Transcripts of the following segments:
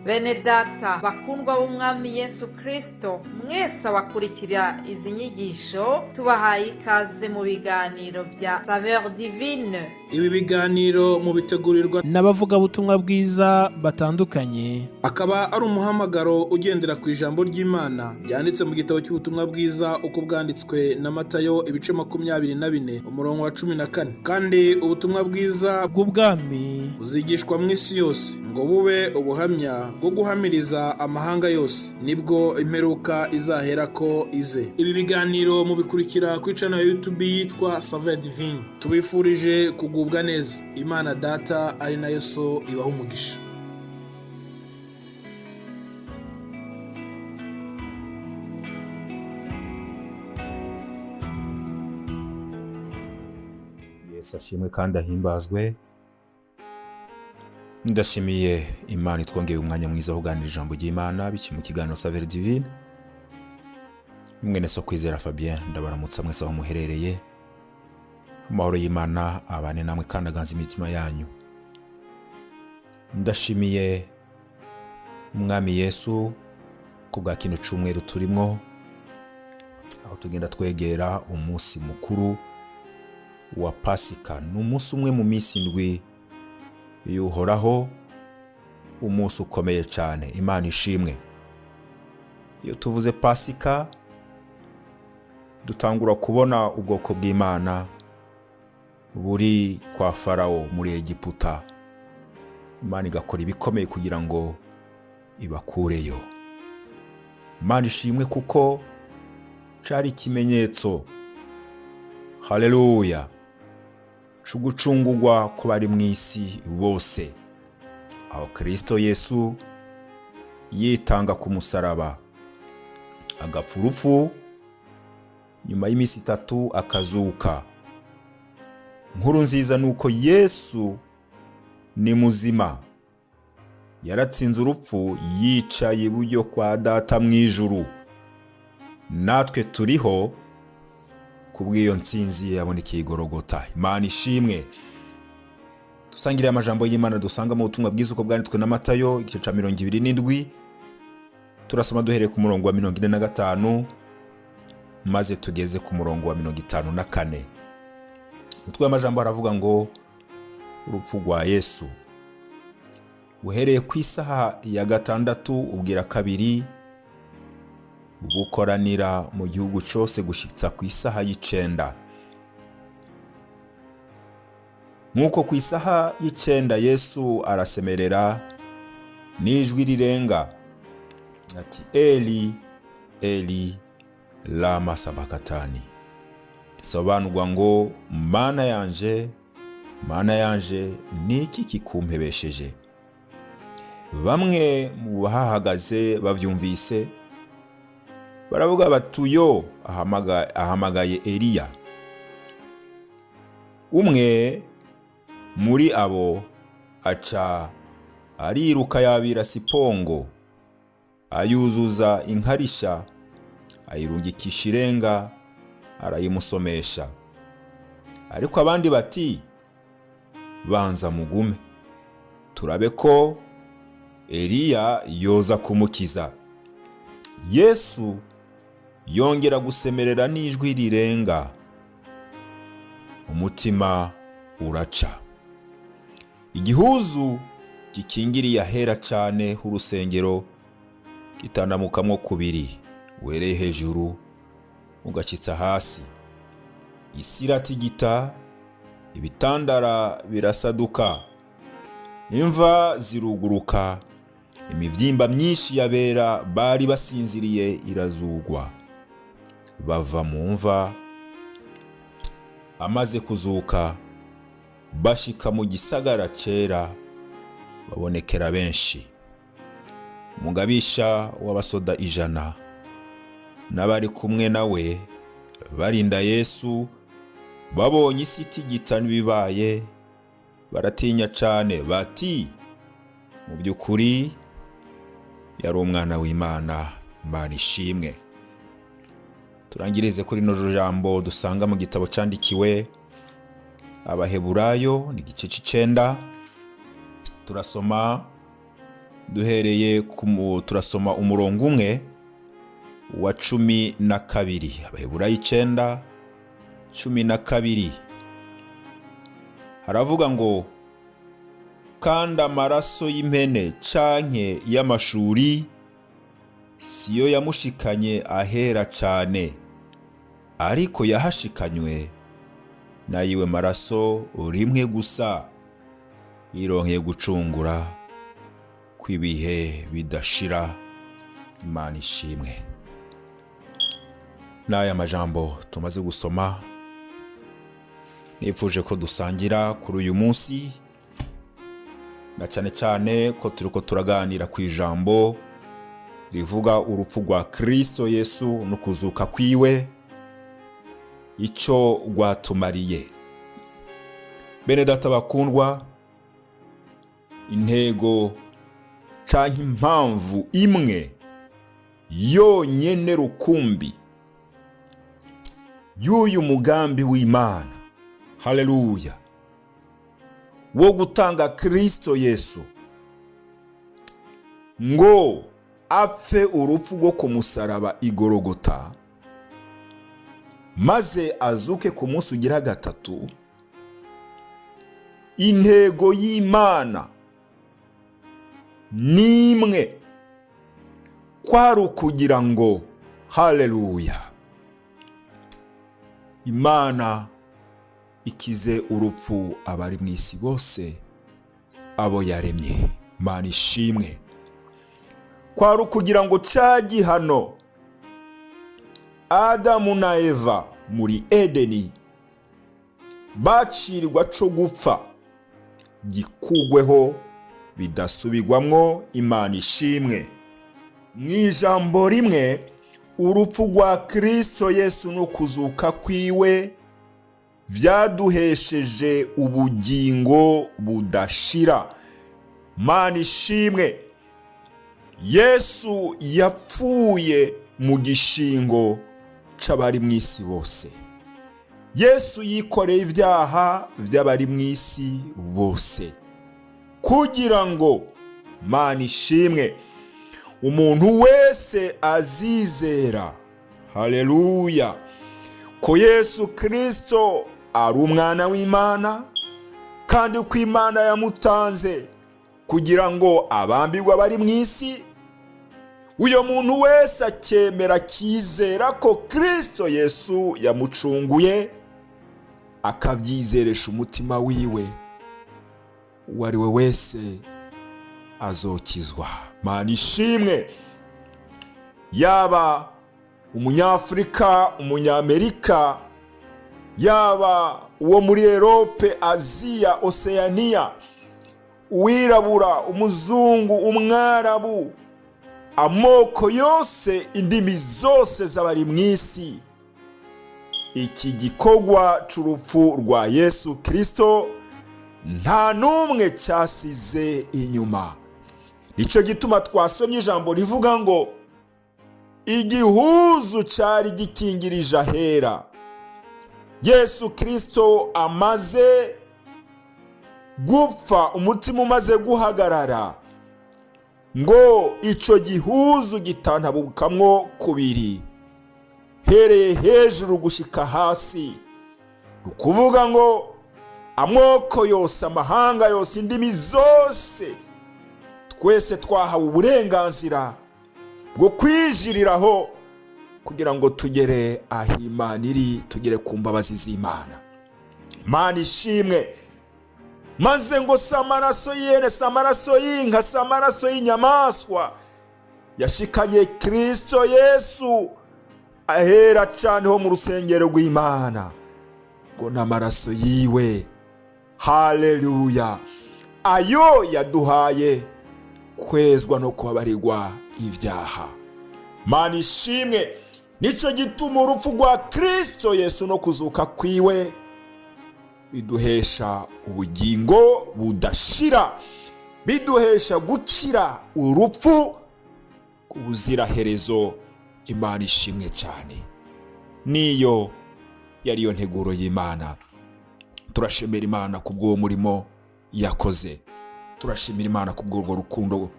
Bene data bakundwa b'Umwami Yesu Kristo, mwese abakurikira izi nyigisho, tubahaye ikaze mu biganiro bya Saveur Divine. Ibi biganiro mubitegurirwa n'abavugabutumwa bwiza batandukanye. Akaba ari umuhamagaro ugendera ku ijambo ry'Imana ryanditse mu gitabo cy'ubutumwa bwiza uko bwanditswe na Matayo, ibice 24, umurongo wa 14. Kandi ubutumwa bwiza bw'ubwami buzigishwa mu isi yose ngo bube ubuhamya bwo guhamiriza amahanga yose, nibwo imperuka izaherako ize. Ibi biganiro mubikurikira kuri channel ya YouTube yitwa Saveur Divine. Tubifurije kugubwa neza. Imana Data ari nayo So ibaha umugisha. Yesu ashimwe kandi ahimbazwe. Ndashimiye Imana itwongeye umwanya mwiza wo kuganira ijambo ry'Imana biciye mu kiganiro Saveur Divine. Mwene so Kwizera Fabien, ndabaramutsa mwese aho muherereye. Amahoro y'Imana abane namwe kandi aganze imitima yanyu. Ndashimiye Umwami Yesu ku bwa kino cyumweru turimwo, aho tugenda twegera umunsi mukuru wa Pasika. Ni umunsi umwe mu minsi indwi y'Uhoraho, umunsi ukomeye cyane. Imana ishimwe. Iyo tuvuze Pasika, dutangura kubona ubwoko bw'Imana buri kwa Farawo muri Egiputa, Imana igakora ibikomeye kugira ngo ibakureyo. Imana ishimwe kuko cari ikimenyetso, haleluya, co gucungurwa ku bari mu isi bose, aho Kristo Yesu yitanga ku musaraba, agapfa urupfu, nyuma y'iminsi 3 akazuka. Inkuru nziza ni uko Yesu ni muzima, yaratsinze urupfu, yicaye iburyo kwa Data mu ijuru. Natwe turiho kubw'iyo ntsinzi yabonekeye i Golgotha. Imana ishimwe. Dusangire amajambo y'Imana dusanga mu butumwa bwiza uko bwanditswe na Matayo, igice ca 27. Turasoma duhereye ku murongo wa 45 maze tugeze ku murongo wa 54. Umutwe w'amajambo aravuga ngo urupfu rwa Yesu. Uhereye ku isaha ya 6 ubwira kabiri, bukoranira mu gihugu cyose gushitsa ku isaha y'9. Nk'uko ku isaha y'9 Yesu arasemerera n'ijwi rirenga ati Eli, Eli, lama sabakatani, risobanurwa ngo Mana yanje, Mana yanje, niki kikumpebesheje? Bamwe mu bahahagaze bavyumvise baravuga batuyo ahamagaye Eliya. Umwe muri abo aca ariruka yabira sipongo, ayuzuza inkarisha, ayirungikisha irenga, arayimusomesha. Ariko abandi bati banza mugume turabe ko Eliya yoza kumukiza. Yesu yongera gusemerera n'ijwi rirenga, umutima uraca. Igihuzu gikingiriye ahera cyane h'urusengero gitandamukamwo kubiri, uhereye hejuru ugacitsa hasi. Isi iratigita, ibitandara birasaduka, imva ziruguruka, imivyimba myinshi y'abera bari basinziriye irazugwa, bava mu mva amaze kuzuka, bashika mu gisagara cera, babonekera benshi. Umugabisha w'abasoda 100 n'abari kumwe nawe barinda Yesu, babonye isi itigita n'ibibaye, baratinya cyane bati mu by'ukuri yari umwana w'Imana. Imana ishimwe. Turangirize kuri rino jambo dusanga mu gitabo cyandikiwe Abaheburayo, ni igice c'9. Turasoma Duhereye turasoma umurongo umwe wa 12. Abaheburayo 9:12 haravuga ngo: "Kandi amaraso y'impene canke y'amashuri siyo yamushikanye ahera cane, ariko yahashikanywe n'ayiwe maraso rimwe gusa, yironkeye gucungura kw'ibihe bidashira." Imana ishimwe. N'aya majambo tumaze gusoma nifuje ko dusangira kuri uyu munsi, na cyane cyane ko turiko turaganira ku ijambo rivuga urupfu rwa Kristo Yesu no kuzuka kwiwe, icyo rwatumariye. Bene data bakundwa, intego canke impamvu imwe yonyene rukumbi y'uyu mugambi w'Imana, haleluya, wo gutanga Kristo Yesu ngo apfe urupfu rwo ku musaraba igorogota, maze azuke ku munsi ugira gatatu, intego y'Imana n'imwe, kwari ukugira ngo, haleluya, Imana ikize urupfu abari mu isi bose, abo yaremye. Imana ishimwe. Kwari ukugira ngo cya gihano Adamu na Eva muri Edeni bacirirwa co gupfa gikugweho bidasubirwamwo. Imana ishimwe. Mu ijambo rimwe, urupfu rwa Kristo Yesu no kuzuka kwiwe vyaduhesheje ubugingo budashira. Mana ishimwe. Yesu yapfuye mu gishingo c'abari mu isi bose. Yesu yikoreye ibyaha by'abari mu isi bose kugira ngo, Mana ishimwe, umuntu wese azizera, haleluya, ko Yesu Kristo ari umwana w'Imana, kandi ko Imana yamutanze kugira ngo abambirwe abari mu isi, uyo muntu wese akemera akizera ko Kristo Yesu yamucunguye, akabyizeresha umutima wiwe, uwo ari we wese azokizwa. Mana ishimwe. Yaba Umunyafurika, Umunyamerika, yaba uwo muri Erope, Aziya, Oseyaniya, uwirabura, umuzungu, umwarabu, amoko yose, indimi zose z'abari mu isi, iki gikorwa c'urupfu rwa Yesu Kristo nta n'umwe cyasize inyuma. Nicyo gituma twasomye ijambo rivuga ngo igihuzu cyari gikingirije ahera, Yesu Kristo amaze gupfa, umutima umaze guhagarara, ngo icyo gihuzu gitantabukamwo kubiri, hereye hejuru gushika hasi. Ni ukuvuga ngo amoko yose, amahanga yose, indimi zose, twese twahawe uburenganzira bwo kwijiriraho kugira ngo tugere aho Imana iri, tugere ku mbabazi z'Imana. Mana ishimwe. Maze ngo si amaraso y'ihene, si amaraso y'inka, si amaraso y'inyamaswa yashikanye Kirisito Yesu ahera cyane ho mu rusengero rw'Imana, ngo n'amaraso yiwe, haleluya, ayo yaduhaye kwezwa no kubabarirwa ibyaha. Mana ishimwe. Nicyo gituma urupfu rwa Kirisito Yesu no kuzuka kwiwe biduhesha ubugingo budashira, biduhesha gukira urupfu ku buziraherezo. Imana ishimwe cyane. Niyo yari yo nteguro y'Imana. Turashimira Imana ku bw'uwo murimo yakoze. Turashimira Imana ku bw'urwo rukundo.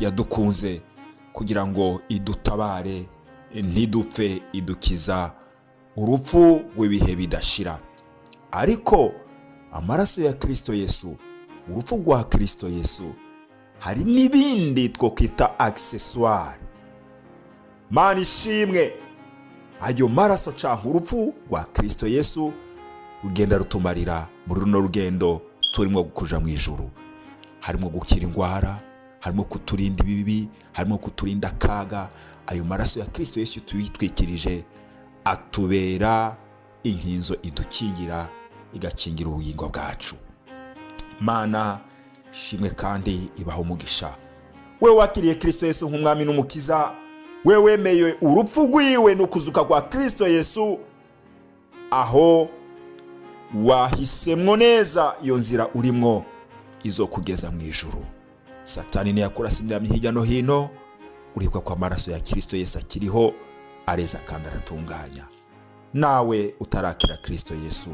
Yadukunze kugira ngo idutabare ntidupfe, idukiza urupfu rw'ibihe bidashira. Ariko amaraso ya Kirisito Yesu, urupfu rwa Kirisito Yesu, hari n'ibindi twokwita accessoire. Mana ishimwe, ayo maraso cyangwa urupfu rwa Kirisito Yesu rugenda rutumarira muri runo rugendo turimo kuja mu ijuru. Harimo gukira indwara, harimo kuturinda ibibi, harimo kuturinda akaga. Ayo maraso ya Kirisito Yesu tuyitwikirije atubera inkinzo idukingira, igakingira ubugingo bwacu. Mana shimwe kandi ibaho umugisha. We wakiriye Kirisito Yesu nk'umwami n'umukiza, we wemeye urupfu rwiwe n'ukuzuka kwa Kirisito Yesu, aho wahisemwo neza iyo nzira urimwo izo kugeza mu ijuru. Satani ntiyakurasa imyambi hirya no hino, uribwa ko amaraso ya Kirisito Yesu akiriho, areza kandi aratunganya. Nawe utarakira Kirisito Yesu,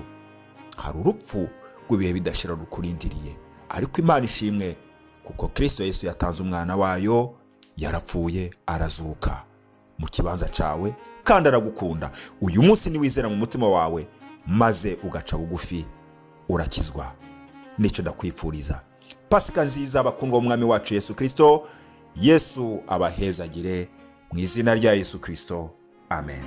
hari urupfu rw'ibihe bidashira rukurindiriye. Ariko Imana ishimwe kuko Kirisito Yesu yatanze umwana wayo, yarapfuye arazuka mu kibanza cyawe, kandi aragukunda. Uyu munsi niwizera mu mutima wawe maze ugaca bugufi, urakizwa. Nicyo ndakwifuriza. Pasika nziza, bakundwa b'umwami wacu Yesu Kirisito. Yesu abahezagire mu izina rya Yesu Kirisito, amen.